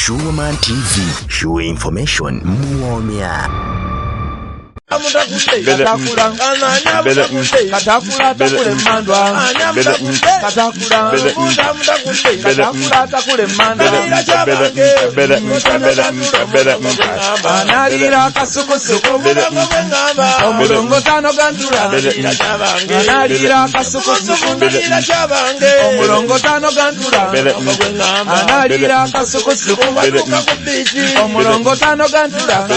Sure Man TV, sure information, muwomya. Katakula takula emandwa, katakula katakula takula emandwa, analira akasukusuku, omulongo tano gantula, analira akasukusuku, omulongo tano gantula, analira akasukusuku, omulongo tano gantula,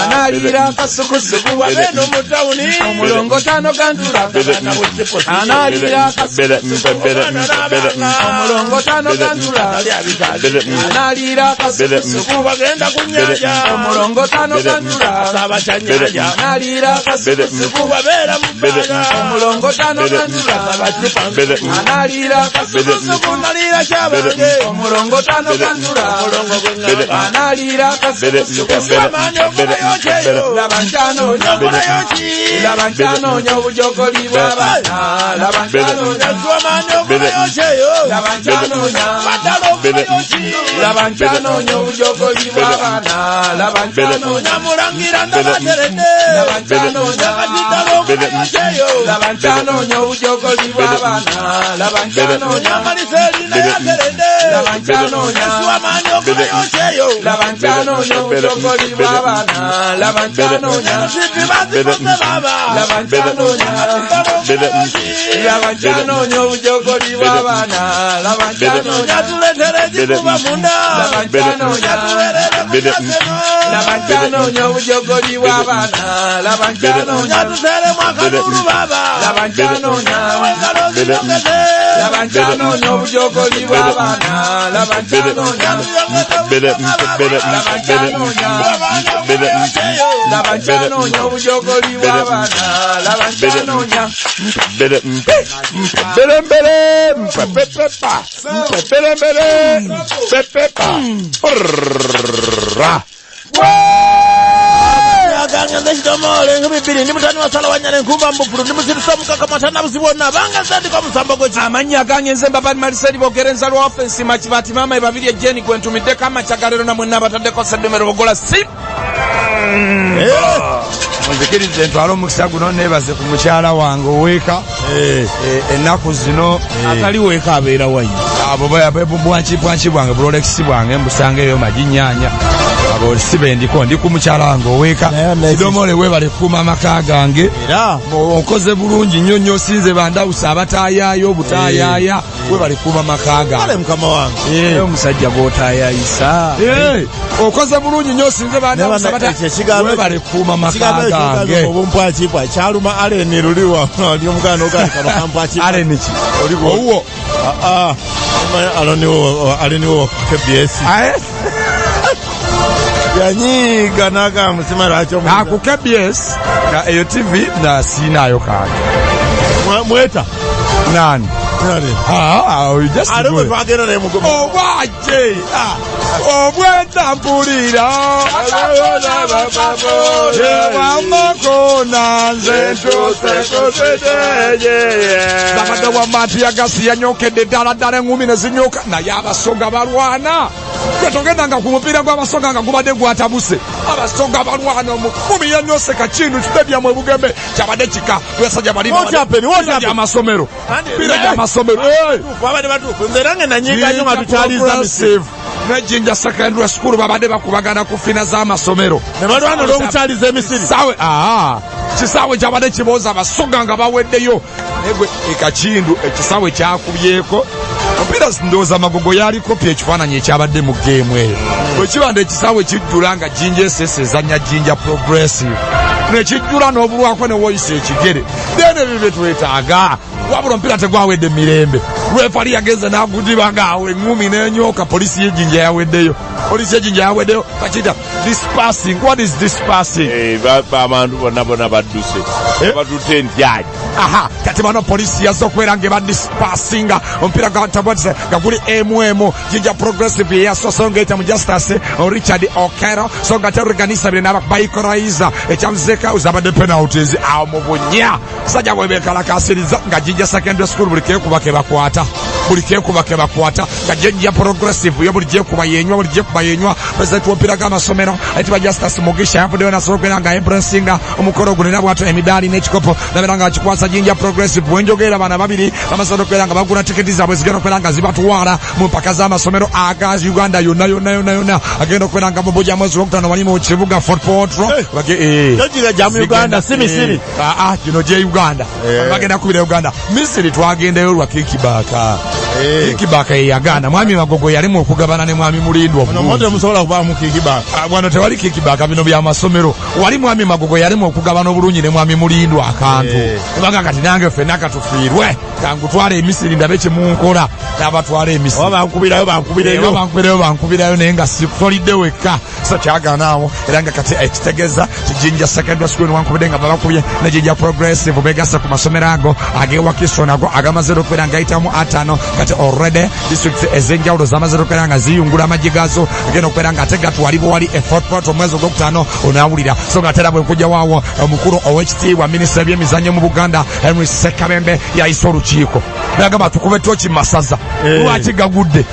analira akasukusuku, omulongo tano gantula, analira akasukusuku, omulongo tano gantula, analira akasukusuku, omulongo tano gantula, analira akasukusuku, omulongo tano gantula, analira akasukusuku, omulongo tano gantula, analira akasukusuku. Laba nkyanoonya, laba nkyanoonya obujogoli bw'abaana, laba nkyanoonya, laba nkyanoonya, laba nkyanoonya obujogoli bw'abaana, laba nkyanoonya, laba nkyanoonya, laba nkyanoonya obujogoli bw'abaana, laba nkyanoonya, laba nkyanoonya, laba nkyanoonya obujogoli bw'abaana, laba nkyanoonya, laba nkyanoonya, laba nkyanoonya obujogoli bw'abaana, laba nkyanoonya, laba nkyanoonya, laba nkyanoonya obujogoli bw'abaana, laba nkyanoonya, laba nkyanoonya, laba nkyanoonya obujogoli bw'abaana, laba nkyanoonya, laba nkyanoonya, laba nkyanoonya obujogoli bw'abaana, laba nkyanoonya. Mbelembele mpepepepa mpepelembele pepepa ra. Agange nze kidomole enkumi bbiri ndi mutani wa Ssalawanyana, enkumba mbufulu, ndi musirisa omukaka matana buzibu bwonna bange nze ndiko omusambo gweki. Amannya agange nze Mbabali Maliseri Bogerenza lwa ofensi Makibati maama ebabiri ejeni gwe ntumiddeko amacagalero namwe nabataddeko seddumero bogola si. Munzikirize ntwale omukisa guno nebaze ku mukyala wange oweeka ennaku zino. Atali weeka abeera wayi? Abo bwanki bwanki bwange, burolex bwange mbusanga eyo magi nyanya, abo si bendiko, ndi ku mukyala wange oweeka. Kidomole, webale kukuuma amaka gange. Era okoze bulungi nnyo nnyo, sinze bandawusa abataayaaya obutaayaaya, webale kukuuma amaka kale gange. Mukama wange. Omusajja gw'otaayayisa. Okoze bulungi nnyo, sinze bandawusa Ekyo ekigambo- webale kukuuma amaka ekigambo ekyo gange. obumpwakipwa kyaluma Aleni luliwa oli omuganda ogandi kano kampwakipwa. Aleni ki? Oli owuwo? Aleni wo KBS. Aye? Yanyiiga n'agamba sima lwaki Ah, ku KBS na eyo TV na siinaayo kange. Mweta. Nani? Nani? Ah, ah, you just ate go. bwe twagenda naye mugomo. Obwaje, ah, obwedda mpulira wamakona nze ntuuse kusiteje babadde wamma nti yagasi yanyokedde ddala ddala, eŋŋumi ne zinyoka, naye Abasoga balwana. Gwe togendanga ku mupiira gw'Abasoga nga gubadde gwatabuse. Abasoga balwana, omukumi yanyose Kakindu Stadium ebugembe kyabadde kika lwesajja bali. What happened? What happened? Amasomero, mipiira gy'amasomero. Hey! Babadde batuufu, nze era nge nanyiiga nnyo nga tukyaliza Misiri. Progressive ne Jinja Secondary School babadde bakubagana ku fina z'amasomero. Ne balwana olw'okukyaliza Emisiri. Kisaawe, aa, kisaawe kyabadde kibooza, Abasoga nga baweddeyo, naye gwe ekakindu ekisaawe kyakubyeko omupiira. Ndowooza Magogo yalikopya ekifaananyi ekyabadde mu geemu eyo. Bwe kiba nti ekisaawe kijjula nga Jinja SS ezannya Jinja Progressive, nekijjula n'obulwako ne woyisa ekigere, then ebyo bye twetaaga. Wabula omupiira tegwawedde mirembe, lwefali yagenze n'agudiba ngaawo eŋŋumi n'enyooka. Polisi y'ejjinja yaweddeyo, polisi y'ejjinja yaweddeyo, bakiyita Dispersing, what is dispersing? Eh, abantu bonna bonna badduse. Eh? Batutte entyagi. Aha, kati bano polisi yazze okubeera nga ebadispasinga. Omupiira gwatabwatise nga guli emu emu. Jinja Progressive yeyasoose ng'eyita mu Justus Richard Okero, so nga teruganisabire n'ababaikolayiza ekyamuzeeka zabadde penalties awo mu bunya sajja bwe beekalakaasiriza nga Jinja Secondary School buli keekuba kebakwata, buli keekuba kebakwata, nga Jinja Progressive yo buli gyekuba yenywa, buli gyekuba yenywa. President w'omupiira gw'amasomero ayitibwa Justus Mugisha yavuddeyo nasobola okubeera nga embracinga omukolo guno, era bwatyo emidaali n'ekikopo nabeera nga akikwasa Jinja Progressive. Wenjogerera bana babiri bamaze okubeera nga bagula tiketi zaabwe zigenda okubeera nga zibatwala mu mpaka z'amasomero aga Uganda yonna yonna yonna yonna, agenda okubeera nga mubuja mwezi gwokutaano wali mu kibuga Fort Portal. Togiga gya mu Uganda, si Misiri. Aa, gino gye Uganda. Bagenda kubira Uganda. Misiri twagendayo lwa kikibaka. Kikibaka yeyagaana. Mwami Magogo yalimu okugabana ne Mwami Mulindwa. Ono moto musobola kubaamu kikibaka. Ah, wano tewali kikibaka, bino bya masomero. Wali Mwami Magogo yalimu okugabana obulungi ne Mwami Mulindwa akantu. Kubanga kati nange ffenna katufiirwe, kangutwala Emisiri ndabe kyemunkola. N'abatwala Emisiri. Oba bankubirayo, bankubirayo. Oba bankubirayo, bankubirayo, naye nga sikutolidde wekka. So kyagaana awo, era nga kati ekitegeeza ti Jinja Secondary School newankubidde nga babakubye ne Jinja Progressive begasse ku masomero ago ag'ewakiso nago agamaze okubeera nga gayitamu ataano. Kati already districts ez'enjawulo zamaze okubeera nga ziyungula amagye gaazo, agenda okubeera nga ate gatwalibwa wali e Fort Portal omwezi ogwokutaano onaawulira. So nga ate era bwe nkujja waawo, omukulu ow'ekitiibwa minisita w'ebyemizannyo mu Buganda Henry Ssekabembe yayise olukiiko nagamba tukube toki masaza. Lwaki gagudde?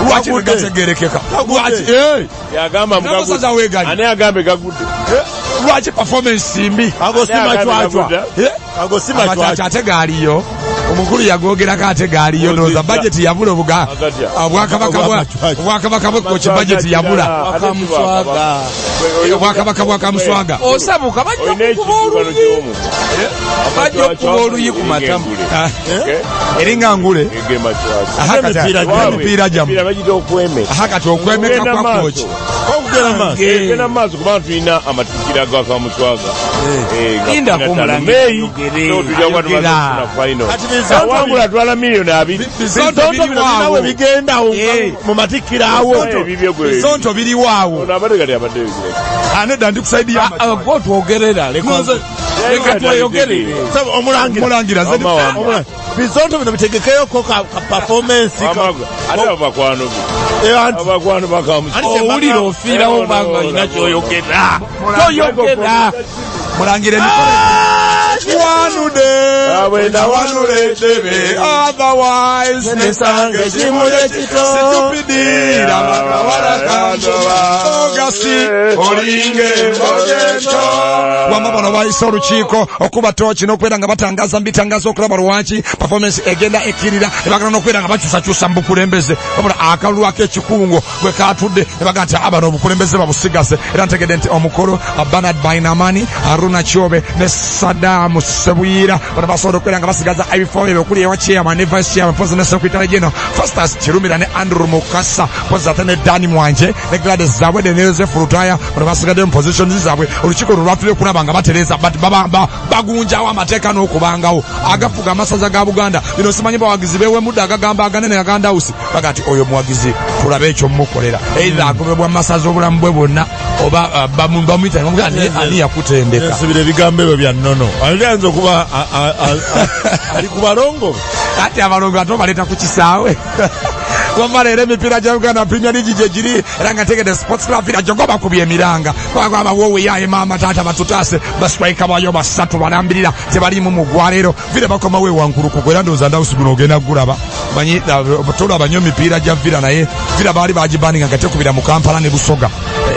Lwaki Gagudde. tegategerekeka? Gagudde. Lwaki? Yagamba N'amasaza weegali. Ani agambe gagudde? Lwaki performance mbi? Ago si Ani agambe macwacwa. gagudde? Ago si Amacwacwa macwacwa. ate gaaliyo. Omukulu yagogerako ate gaaliyo. Ndowooza bajeti yabula obuga Agatya. obwakabaka bwa Obwamacwacwa. obwakabaka bw'ekkoki bajeti yabula. Kamuswaga. Obwakabaka bwa Kamuswaga. Osabuka bajja Olina okukuba ekizibu wano oluyi. ky'omu. Bajja okukuba oluyi ku matama. Ah, eringa ngule. Aha, kati Emipiira ate emipiira gyammwe. Emipiira bagiyita okwemeka. Aha, kati okwemeka Ogenda kwa maaso. kooki. Okugenda maaso. Egenda mu maaso kubanga tulina amatikkira ga Kamuswaga. Eh, nga Linda kumi na ttaano kumulangira May, ayogere. so tujja kuba tumaze Ayogera. okufuna final. Kati bizonto Awangula atwala miliyoni 20. Bizonto Bizonto bino biriwo birina awo. we bigenda awo mu matikkira awo. Ebibyo gwe. Bizonto biriwo awo. Ono abadde kati abadde ebireka. Anedda ndi kusaidiya. Gwe twogerera, leka tweyogerere. Sebo, omulangira. Mulangira nze Wamma, wamma. Omulangira. Bizonto bino bitegekeyoko ka performance. Wamma, ate abo bakwano be. Anti Abakwano ba Kamuswaga. Anti Owulira ofiirawo obanga olina kyoyogera. Toyogera. Mulangira emikolo. Wanude. Nawanula eddebe. Otherwise Nesange ekimuli ekito. Situpidira bakawala kanjoba. Ogasi olinga emboga ento. Wamma bano bayise olukiiko okuba tooki n'okubeera nga batangaza mu bitangazo okulaba lwaki performance egenda ekkirira, ne bagala n'okubeera nga bakyusakyusa mu bukulembeze. Wabula akalulu ak'ekikungo bwe kaatudde ne bagaa nti bano obukulembeze babusigaze. Era ntegedde nti omukulu Bernard Bainamani, Haruna Kyobe ne Saddam Sebuyiira bano basobola okubeera nga basigaza ebifo ebyo okuli ewa chairman ne vice chairman, mpozi ne secretary general Festus Kirumira ne Andrew Mukasa, mpozi ate ne Dani Mwanje ne Gladys Zawede ne Joseph Lutaya. Bano basigadde mu positions zaabwe. Olukiiko luno lwatudde okulaba nga batereeza but bagunjawo amateeka n'okubangawo agafuga amasaza ga Buganda. Bino simanyi bawagizi bewemudde agagamba aganene agandawusi baga nti oyo muwagizi tulabe ekyo mumukolera, either agobebwa mu masaza obulamu bwe bwonna oba bamuyita ne bamugamba naye ani yakutendeka. Nsubira ebigambo ebyo bya nnono. Ali ayinza okuba ali ku balongo. Ati abalongo ate obaleeta ku kisaawe. Wamma leero emipiira gya Uganda Premier League gye giri, era nga ntegedde Sports Club Villa gyogo bakubye emiranga. Kubanga abawoowe yaye maama taata batutaase, basitrayika bayo basatu balambirira tebaliimu mu gwa leero. Villa bakomawo ewankulukuku, era ndowooza Ndawusi guno ogenda kugulaba. Manyi, tolaba nnyo mipiira gya Villa, naye Villa baali bagibaninga nga tekubira mu Kampala ne Busoga,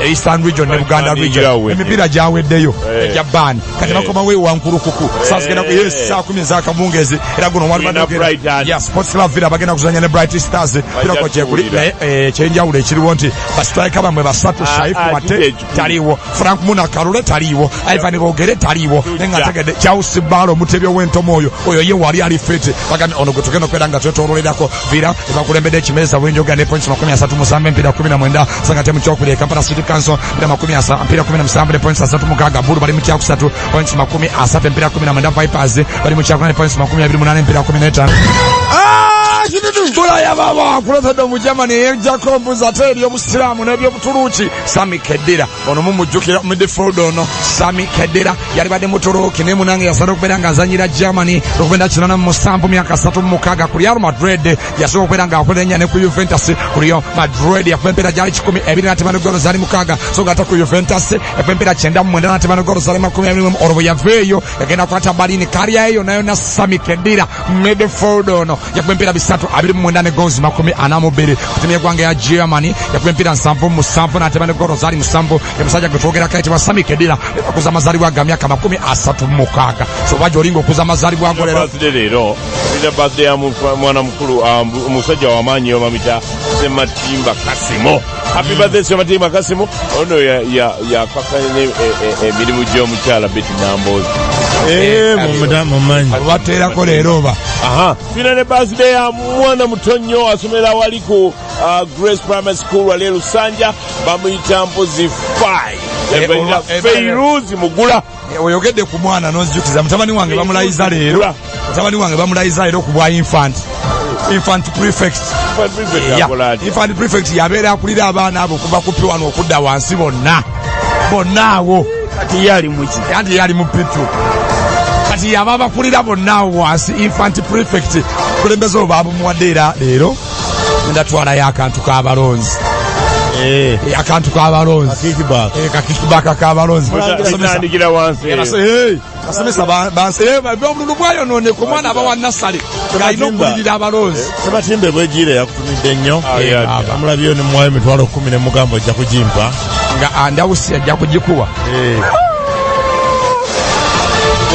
Eastern Region ne Buganda Region. Emipiira gyaweddeyo egya ban. Kati bakomawo ewankulukuku. Saa zigenda ku yes, saa 10 ez'akawungeezi. Era guno wali Tulina badde Brighton. Ya, Sports Club Villa bagenda kuzannya ne Bright Stars. Villa ko gyekuli, kuwulira. naye ekyenjawulo ekiriwo nti basitrayika bammwe basatu, Shaifu Mate kiri ekikulu. taliiwo, Frank Muna Kalule taliiwo, Ivan Bogere taliiwo, naye nga ntegedde Charles Bbaale omutebi ow'entomo oyo ye wali ali fit. Bagambye ono gwe tugenda okubeera nga twetoololerako. Villa ebakulembedde ekimeeza bwenjoga ne points 37, emipiira 19, so nga te mu kyokubiri e Kampala City Council emipiira makumi asa, emipiira 17 ne points 36. Bulu bali mu kyakusatu, points 30, emipiira 19. Vipers bali mu kyakuna ne points 28, emipiira 15. Bulaya baba akuletedde Omugermany eyejjako mbuzi ate ebyobusiraamu n'ebyobutuluuki Sami Khedira. Ono mumujjukira midfield ono Sami Khedira yalibadde Mutuluuki naye munange yasobola okubeera ng'azanyira Germany 1987, myaka 36 ku Real Madrid. Yasobola okubeera ng'akola enya ne ku Juventus. Ku Real Madrid yakuba empiira gyali 120 n'atema ne golo zaali 6, so ng'ate ku Juventus yakuba empiira 99 n'atema ne golo zaali 21. Olwo bwe yava eyo yagenda kwata Berlin. Kariya ye yonna yonna Sami Khedira midfield ono yakuba empiira 329 ne goals 42. Ku ttiimu y'eggwanga ya Germany yakuba empiira 77 n'atema ne golo zaali 7. Omusajja gwe twogerako ayitibwa Sami Khedira akuza amazaalibwa ga myaka 36, so baja olinga okuza amazaalibwa go leero. Birthday leero, tulina birthday ya mwana mukulu, omusajja w'amaanyi bamuyita Sematimba Kasimo. Happy birthday, Sematimba Kasimo. Ono yakakanya emirimu gy'omukyala Betty Namboozi. Mumanyi. Bateerako leero oba? Aha, tulina ne birthday ya mwana muto nnyo asomera wali ku Grace Primary School wali e Lusanja, bamuyita Mpozi Fai Feiruzi Mugula. Oyogedde ku mwana n'onzijukiza mutabani wange bamulayiza leero. Mutabani wange bamulayiza leero ku bwa infant prefect. Infant prefect yabeera akulira abaana abo okuva ku P1 okudda wansi, bonna bonna awo. Kati ye ali muki? Anti ye ali mu P2. Kati yaba abakulira bonna awo wansi, infant prefect. Kulembeze obwo babumuwadde era leero ndatwalayo akantu k'abalonzi. Akantu k'abalonzi, kakickback k'abalonzi. Kitandikira wansi. Basomesa obululu bwayonooneka. Omwana aba wa nursery ng'alina okulirira abalonzi. Sebatimbe bwegiire yakutumidde nnyo. Amulabyeyo ne muwayo 10,000 ne mugamba ojja kugimpa. Nga andawusi ajja kugikuwa.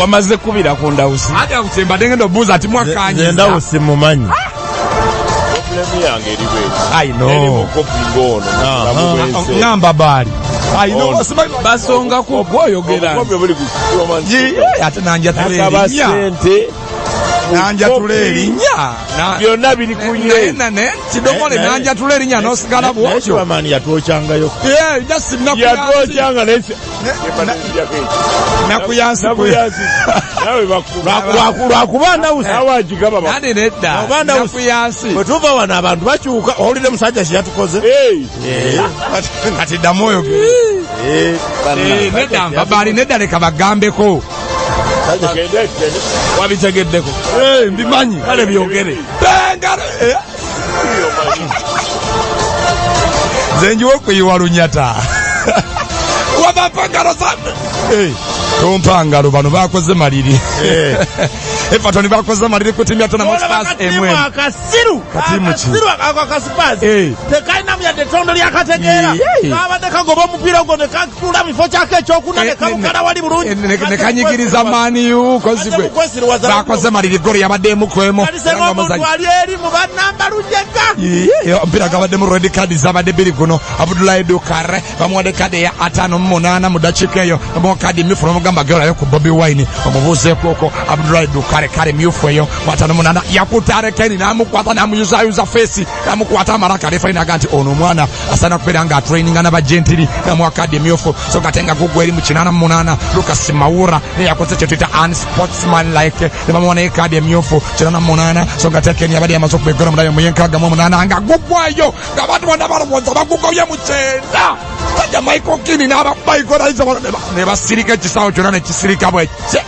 Wamaze kubira ku Ndawusi? Ate akuti mbadde ngenda obuuza ati Nze mwakanyiza. Ndawusi mumanyi. Problemu yange eri bweti. I know. Eri mukopi ng'ono mulamu bw'ensi. Ngamba baali. I know. Ono. Basonga ku gwoyogera. Obukopi obuli ku Ye, ate nanjatula Nakaba erinnya. ssente. Nanjatula erinnya. Byonna biri ku ye. Naye kidomole nanjatula erinnya n'osigala Naye bwotyo. Kibamani yatwokyangayo. Yeah, just nakuyansi. Yatwokyanga naye Nakuyansi. Nakuyansi. Nawe bakuba. Lwakuba Ndawusi Nawe agigaba Nani nedda. Oba Ndawusi. Nakuyansi. Bwe tuva wano abantu bakyuka, owulire musajja kyeyatukoze. Hey! Kati ddamu oyogere. Eh, nedda mbabaali nedda, leka bagambeko. Gende, gende. Wabitegeddeko? Eh, mbimanyi. Kale byogere. Bengalo. Nze njiwa okuyiwa lunyata. Wabampa ngalo za. Eh, tompa ngalo, bano bakoze maliri. Everton bakoze maliri ku timu ya Tottenham Hotspur MM. Akasiru. Katimu ki? Akasiru ako akasipazi tekalinamu yadde ettondo lyakategeera. Kabadde kagoba omupiira ogwo ne katuula mu kifo kyako ekyokuna ne kabukala wali bulungi. Ne kanyigiriza Man U kozi gwe. Kwesiruwaza. Bakoze maliri, golo yabadde emu ku emu. Kalisenga Era nga omuntu omuzannyi- ali eri mu banamba lujega. Ye, omupiira gabadde mu red card zabadde bbiri. Guno Abudulayi Dukare bamuwadde kadi eya 58 mu dakiika eyo, bamuwa kadi myufu nomugamba gerayo ku Bobi Wine omubuuzeeko okwo. Abudulayi Dukare kale myufu eyo mu 58. Yakutte Arekeni n'amukwata n'amuyuzayuza feesi n'amukwata amalaka. Refali naga nti ono omwana asaana kubeera nga atraininga n'abagentiri, namuwa kadi emyufu. So gate nga gugwa eri mu 88, Lucas Moura naye yakoze kye tuyita unsportsman like ne bamuwa naye kadi emyufu 88. So nga tekeni yabadde yamaze okuba eggolo mulayo mu 68 nga gugwayo ng'abantu bonna balowooza bagugobye mu 90. Sajja Michael Keane n'ababaikola ne basirika, ekisaawe kyonna ne kisirika bwekye.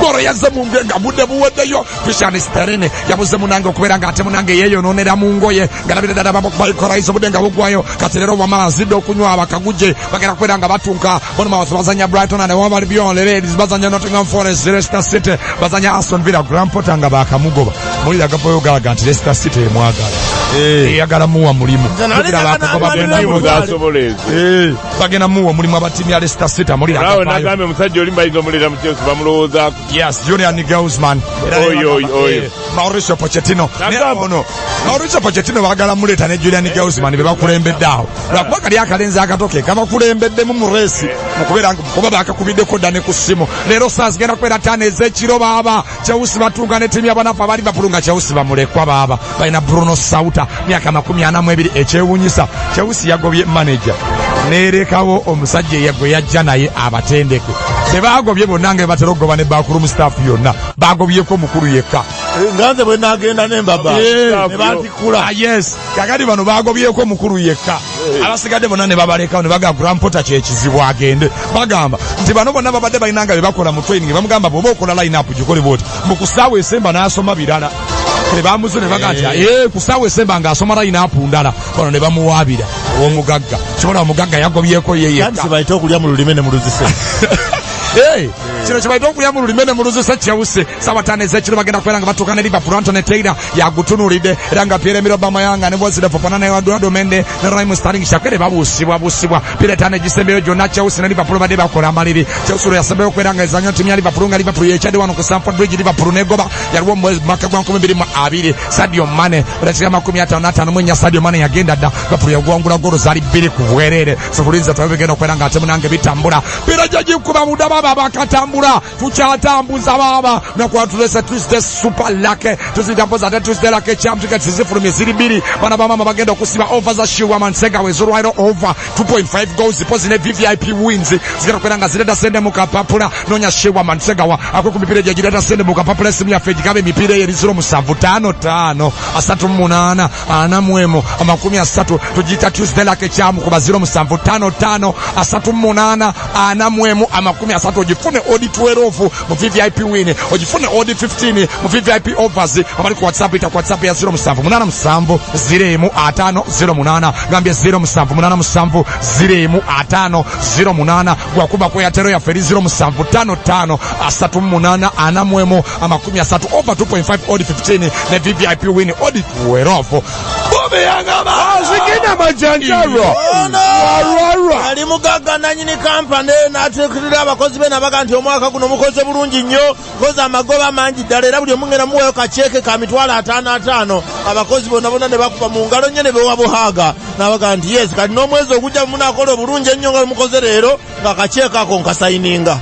Golo yazze mu nge nga budde buweddeyo. Christian Sterling yabuze munange okubeera nga ate munange yeeyononera mu ngoye nga labira ddala babaikola obudde nga bugwayo. Kati leero wamala azidde okunywa abakaguje bagenda kubeera nga batunka Bournemouth, bazanya Brighton and Hove Albion. Leeds bazanya Nottingham Forest. Leicester City bazanya Aston Villa. Graham Potter nga bakamugoba mulira gavayo galaga nti Leicester City emwagala, eyagala muwa mulimu. Kugira bakagoba Ttiimu zasobola ezo. Bagenda muwa omulimu abatiimu ya Leicester City amulira Naawe agavaayo. nagambye omusajja oli mbayinza omuleeta mu Chelsea, bamulowoozaako. Yes, Julian Nagelsmann. Era Oyo, oyo, oyo. Mauricio Pochettino. Ne Nagamba. ono Mauricio Pochettino baagala muleeta ne Julian Nagelsmann be bakulembedde awo. Lwakuba kali akalenzi akato ke kabakulembeddemu mu race mu kubeera nga kuba bakakubiddeko dda ne ku ssimu. Leero saa zigenda kubeera 5 ez'ekiro baaba Chelsea batunga ne ttiimu y'abanafu aba Liverpool nga Chelsea bamulekwa baaba balina Bruno Sauta myaka 42. Ekyewuunyisa, Chelsea yagobye manager neerekawo omusajja gwe yajja naye abatendeke. Tebagobye bonna nga batera okugoba ne backroom staff yonna, bagobyeko mukulu yekka. Nga nze bwe nagenda nembaba ne bantikula. Ah, yes, kakati bano bagobyeko omukulu yekka, abasigadde bonna ne babalekawo ne bagamba Graham Potter kyekizibu agende. Bagamba nti bano bonna babadde balina nga bebakola mu training, bamugamba bw'oba okola line up gikole bwoti, mu ku ssaawa esemba n'asoma birala. Tebamuze ne baga nti ku ssaawa esemba ng'asoma line up ndala. Bano ne bamuwaabira ow'omugagga kyobola omugagga yagobyeko ye yekka. Kibaite okulya mu lulime ne mu luzise. Kino kibaite okulya mu lulime ne mu luzise. Chelsea sawa 5 ez'ekiro bagenda kubeera nga batuuka ne Liverpool. Anthony Taylor yagutunuulidde era nga Pierre Emile Aubameyang ne Wesley Fofana ne Eduardo Mendy ne Raheem Sterling Shaqiri babuusibwa buusibwa. Pira 5 egisembeyo gyonna Chelsea ne Liverpool badde bakola amaliri. Chelsea lwe yasembeyo okubeera nga ezannya ttiimu ya Liverpool nga Liverpool yekyadde wano ku Stamford Bridge, Liverpool negoba yaliwo mu mwaka gwa 2020. Sadio Mane dakika 54 Sadio Mane yagenda dda. Liverpool yagwangula golo zaali 2 ku bwereere. Sokulinza twabe bigenda okubeera nga ate munange bitambula. Pira gyagikuba munda baaba bakatambula, tukyatambuza baaba nakwatulesa Tuesday Super Lucky tuzitambuza ate Tuesday Lucky Charm tickets zifulumye ziri 2. Bana bamama bagenda okusiba over za Shiwa Mansega wezolwairo over 2.5 goals pozi ne VVIP wins zigenda kubeera nga zireta sente mu kapapula. Nonya Shiwa Mansegawa akwe ku mipiira egyo egireta sente mu kapapula. Esimu yaffe egigaba emipiira eyo eri 0755 38 41 30. Tugiyita Tuesday Lucky Charm kuba 0755 38 41 30 ogifune odi 12 mu VVIP win, ogifune odi 15 mu VVIP overs. Abali ku WhatsApp, ita ku WhatsApp ya 0787 0 5 08. Gambye 0787 0 5 08. Gwakuba ku Airtel yaffe eri 0755 38 41 30 over 2.5 odi 15 ne VVIP win odi 12. Zigenda majanjaro. Yali mugagga nanyini kampani n'ateekerera abakozi be nabaga nti omwaka guno mukoze bulungi nnyo, koze amagoba mangi ddala, era buli omungenda muweeyo kaceeke ka 550,000. Abakozi bonna bonna ne bakuba mu ngalo nnyo ne bewa buhaaga n'abaga nti yes, kati n'omwezi ogujja munaakola obulungi ennyo nga mukoze leero nga kaceeke ako nkasayininga.